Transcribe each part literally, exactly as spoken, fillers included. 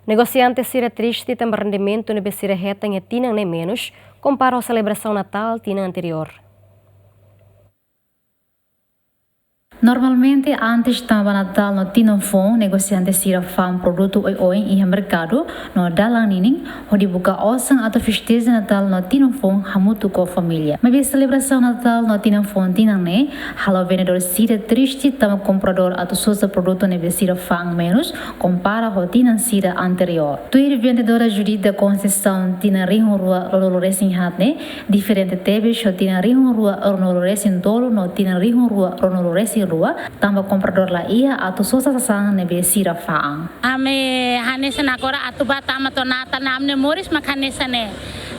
Negosiante sira triste tanba rendimentu ne'ebé sira hetan iha tinan ne'e menus, kompara ho selebrasaun Natál tinan anteriór. Normalmente, antes tama ba Natál no Tinan Foun, negosiante sira fa'an produtu oioin iha merkadu no dalan ninin, hodi buka osan atu festeja Natál no Tinan Foun hamutuk ho família. Maibé selebrasaun Natál no Tinan Foun tinan ne'e, halo vendedór sira triste tanba kompradór atu sosa produtu ne'ebé sira fa'an menus, kompara ho tinan sira anteriór. Tuir vendedora Judita Conceição, tinan rihun rua ruanulu resin haat ne'e diferente tebes ho tinan rihun rua ruanulu resin tolu no tinan rihun rua ruanulu resin rua, tanba kompradór la iha atu sosa sasán ne'ebé sira fa'an. Ami hanesan agora atu ba tama to'o Natál ne'e ami-nia moris mak hanesan ne'e.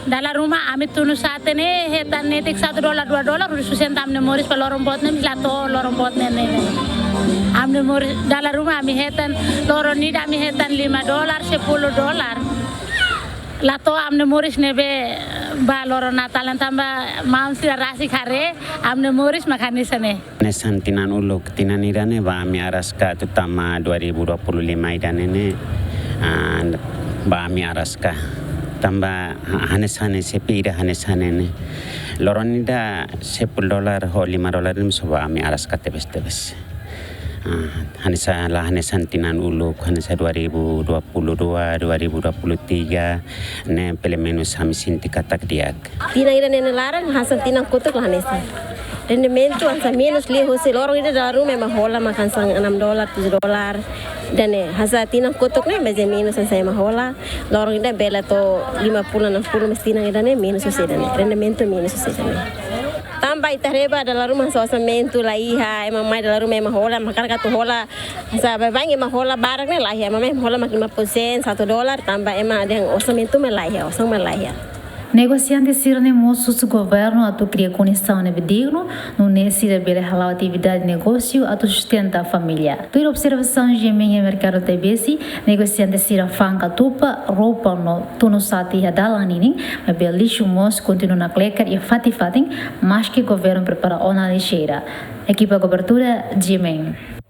Dala ruma ami tunu sate ne'e hetan netik satu dolar, dua dolar, hodi sustenta ami-nia moris ba loron boot ne'e, la to'o loron boot ne'e, ne'e. Ami-nia moris, dala ruma ami hetan, loron ida ami hetan lima dolar, sepuluh dolar. La to'o ami-nia moris ne'ebé ba loron Natál ne'e tanba maun sira rasik haree, ami-nia moris mak hanesan ne'e. Hanesan tinan uluk, tinan ida-ne'e ba ami araska atu tama dua ribu dua puluh lima ida-ne'e ne'e, ah, ba ami araska. Tanba ha-, hanesan ne'e, xefe ida hanesan ne'e ne'e. Loron ida sepuluh dolar ho lima dolar ne'e mós ba ami araska tebes-tebes. Ah, hanesan la hanesan tinan uluk, hanesan dua ribu dua puluh dua, dua ribu dua puluh tiga, ne'e pelumenus ami sente katak di'ak. Tinan ida-ne'e nia laran, hanesan tinan kotuk la hanesan. Rendimentu hanesan menus liu husi loron ida dala ruma ema hola mak hanesan enam dolar, tujuh dolar. Ida-ne'e, hanesan tinan kotuk ne'e, mais menus hanesan ema hola. Loron ida bele to'o lima puluh, enam puluh, mais tinan ida-ne'e menus husi ida-ne'e. Rendimentu menus husi ida-ne'e. Tanba ita haree ba dala ruma hanesan orsamentu la iha, ema mai dala ruma ema hola, mak hakarak atu hola. Hanesan baibain ema hola barak ne'e la iha, ema mai hola mak lima puluh sen, satu dolar, tanba ema dehan orsamentu mak la iha, osan mak la iha. Negosiante sira-ne'e mós husu governu atu kria kondisaun ne'ebé dignu, nune'e sira bele hala'o atividade negósiu atu sustenta família. Tuir observasaun GMN iha merkadu Taibesi, negosiante sira fa'an katupa, roupa no tunu sate iha dalan ninin, maibé lixu mós kontinua nakleker iha fatin-fatin, maski governu prepara ona lixeira. Ekipa kobertura, GMN.